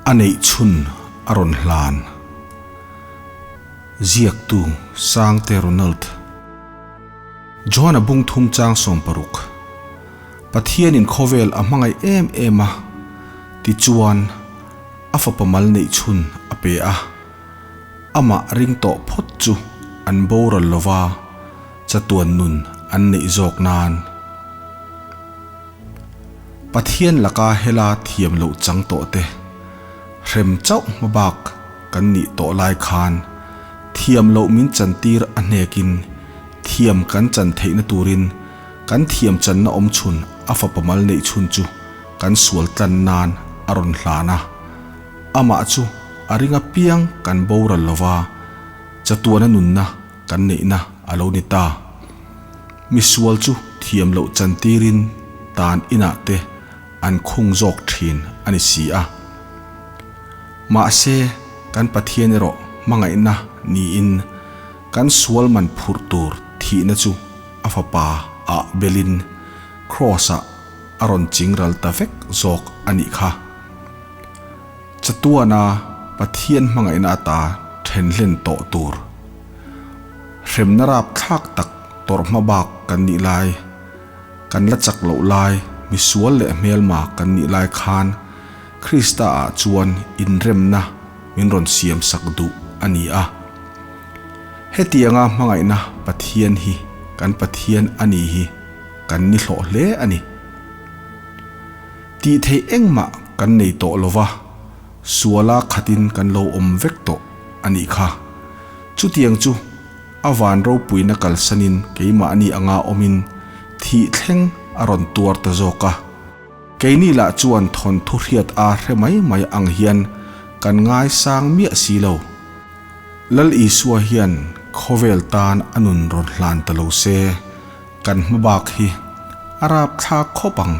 A neih chhun a rawn hlan. Ziaktu Sangte Ronald. Johana bung thum chang 60. Pathianin khawvel a hmangaih em em a, tichuan a fapa mal neih chhun a pe a. Amah ring tawh phawt chu an boral lova, chatuan nun an neih zawk nan. Pathian laka hela thiam loh chang tawh te, hrem chauh hma bak kan nih tawh lai khan thiam loh min chantir a hnekin thiam kan chan theihna turin kan thiam channa awm chhun a fapa mal neih chhun chu kan sual tlan nan a rawn hlan a. Amah chu a ring apiang kan boral lova, chatuana nunna kan neihna a lo ni ta. Misual chu thiam loh chantirin tan inah te an khung zawk thin a ni si a. Mahse, kan Pathian erawh hmangaihna niin kan sual man phurh tur thihna chu a fapa ah belin Kraws ah a rawn ching ral ta vek zawk a nih kha. Chatuana Pathian hmangaihna ata then hlen tawh tur. Hremna rapthlak tak tawrh hma bak kan nih lai, kan la chak loh lai, misual leh hmelma kan nih lai khan Krista ah chuan inremna min rawn siam sak duh a ni a. Hetianga hmangaihna Pathian hi kan Pathian a ni hi kan ni hlawh hle a ni. Tih theih engmah kan nei tawh lo va, suala khatin kan lo awm vek tawh a nih kha. Chutiang chu a van ropuina kalsanin keimahni anga awmin thih thleng a rawn tuar ta zawk a. Keini lah chuan thawnthu hriat a hre mai mai ang hian kan ngaisang miah si lo. Lal Isua hian khawvel tan a nun rawn hlan ta lo se, Kan hmabak hi a rapthlak khawp ang.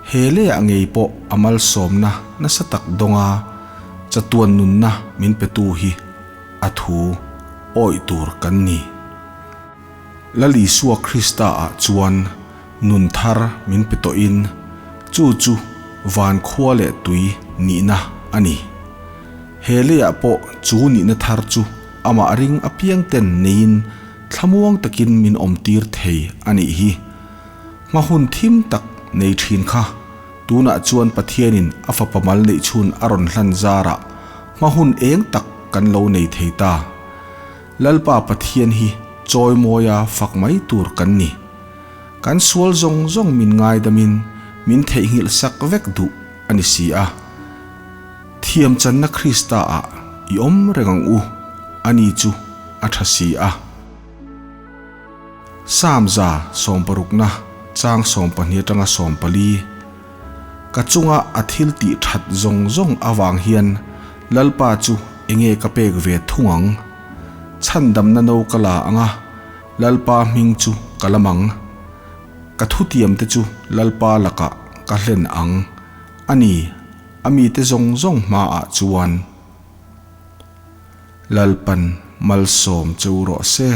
He leiah ngei pawh a malsawmna nasa tak dawnga chatuan nunna min petu hi a thu awih tur kan ni. Lal Isua Krista ah chuan nun thar min pe tawhin chu chu van khua leh tui nihna a ni. He leiah pawh chu nihna thar chu amah ring apiang ten neiin Thlamuang takin min awmtir thei a nih hi. Hma hun thim tak nei thin kha. Tunah chuan Pathianin a fapa mal neih chhun a rawn hlan zarah hma hun eng tak kan lo nei thei ta. Lalpa Pathian hi chawimawia fak mai tur kan ni. Kan sual zawng zawng min ngaidamin min theihnghilh sak vek duh a ni si a. Thiamchanna Krista ah i awm reng ang u, ani chu a tha si a. Psalm 160na chang 12 atanga 14, Ka chunga a thil tih that zawng zawng avang hian Lalpa chu enge ka pek ve thung ang? Chhandamna no ka la ang a, Lalpa hming chu ka lam ang. Ka thutiamte chu Lalpa lakah ka hlen ang a ni. A mite zawng zawng hmaah chuan Lalpan malsawm che u rawh se.